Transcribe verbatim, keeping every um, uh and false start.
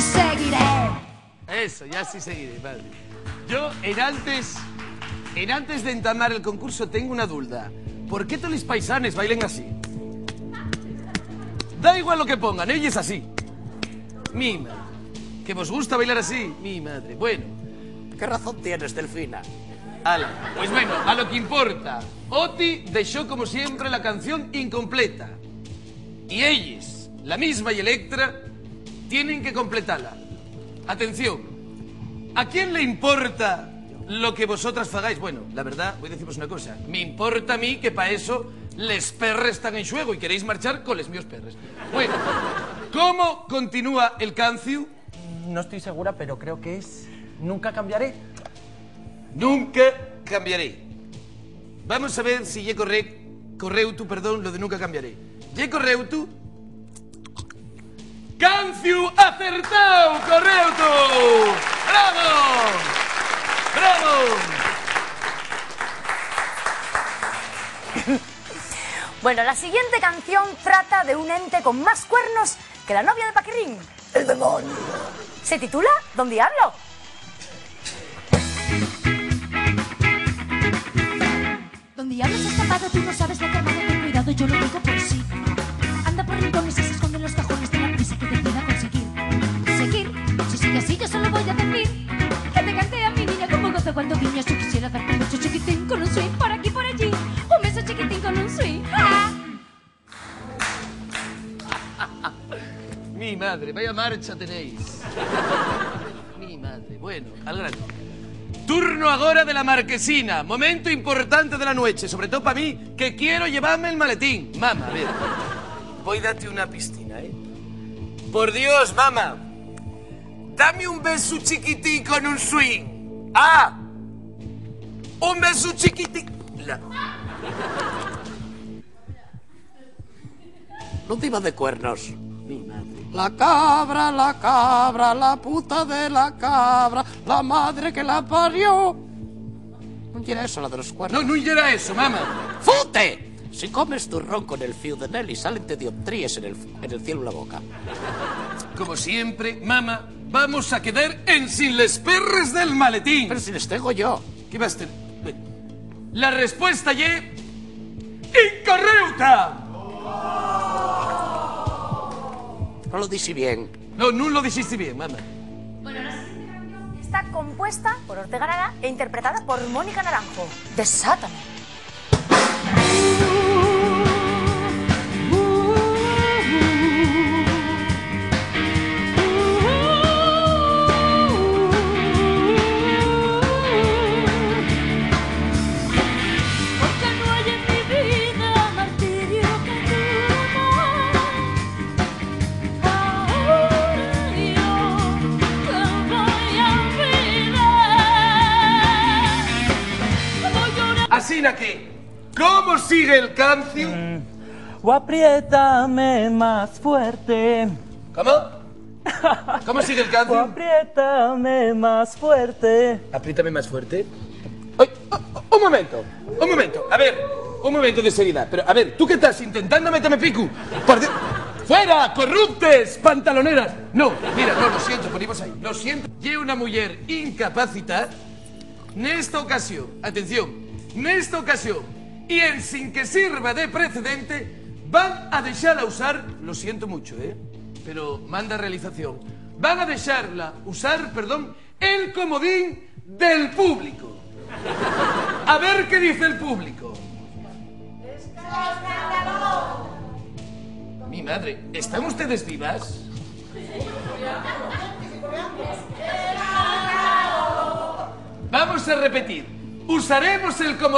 Seguiré. Eso, ya sí seguiré, padre. Yo, enantes, enantes d'entamar el concurso, tengo una dulda. ¿Por qué toles paisanes bailen así? Da igual lo que pongan, elles así. Mi madre. ¿Que vos gusta bailar así? Mi madre. Bueno. ¿Qué razón tienes, Delfina? Ala, pues bueno, a lo que importa. Oti dexó, como siempre, la canción incompleta. Y elles, la misma y Electra, tienen que completala. Atención, ¿a quién le importa lo que vosotras fagáis? Bueno, la verdad, voi dicivos una cosa. Me importa a mí que pa eso les perres tán en xuego y queréis marchar coles mios perres. Bueno, ¿cómo continúa el canciu? No estoy segura, pero creo que es "Nunca cambiaré". Nunca cambiaré. Vamos a ver si ye correc-, correutu, perdón, lo de "nunca cambiaré". ¿Ye correutu? ¡Canciu acertáu! ¡Correutu! ¡Bravo! ¡Bravo! Bueno, la siguiente canción trata de un ente con más cuernos que la novia de Paquirrín. El demonio. Se titula Don Diablo. Don Diablo se ha escapado, tú no sabes lo que ha armado, ten cuidado, yo lo tengo por sí. Anda por rincones y se esconde en los cajones de la prisa que decida conseguir. Seguir, si sigue así yo solo voy a decir que te canté a mi niña como gozo cuando guiñas, yo quisiera darte un beso chiquitín con un swing por aquí por allí, un beso chiquitín con un swing. ¡Ah! Mi madre, vaya marcha tenéis. Mi madre, bueno, al grano. Turno agora de la marquesina, momento importante de la nueche, sobre todo pa mí, que quiero llevarme el maletín. Mama, a ver, voi darte una pistina, ¿eh? Por Dios, mama, dame un besu chiquitín con un swing. Ah, un besu chiquitín. La- ¿Nun diba de cuernos? Mi madre. La cabra, la cabra, la puta de la cabra, la madre que la parió. ¿Nun yera eso, la de los cuernos? No, nun yera eso, mama. ¡Fute! Si comes turrón con el fiu de Nelly, salen-te dioptríes en el, en el cielu la boca. Como siempre, mama, vamos a quedar ensin les perres del maletín. Pero si les tengo yo. ¿Qué vas a tener? La respuesta ye incorreuta. No lo dixi bien. No, nun lo dixiste bien, mama. Bueno, la siguiente canción está compuesta por Ortega Lara e interpretada por Mónica Naranjo. Desátame. Asina que, ¿cómo sigue el canciu? Mm. O apriétame más fuerte. ¿Cómo? ¿Cómo sigue el canciu? O apriétame más fuerte. Apriétame más fuerte. Oi, o-, o-, un momento, un momento. A ver, un momento de seriedad. Pero, a ver, ¿tú qué estás intentando meterme picu? Por Dios. ¡Fuera, corruptes, pantaloneras! No, mira, no, lo siento, ponimos ahí. Lo siento. Ye una mujer incapacitada. Nesta ocasión, atención, nesta ocasión, y ensin que sirva de precedente, van a dexala usar, lo siento mucho, ¿eh? Pero manda realización, van a dexala usar, perdón, el comodín del público. A ver qué dice el público. Mi madre, ¿están ustedes vivas? Vamos a repetir. Usaremos el comodín.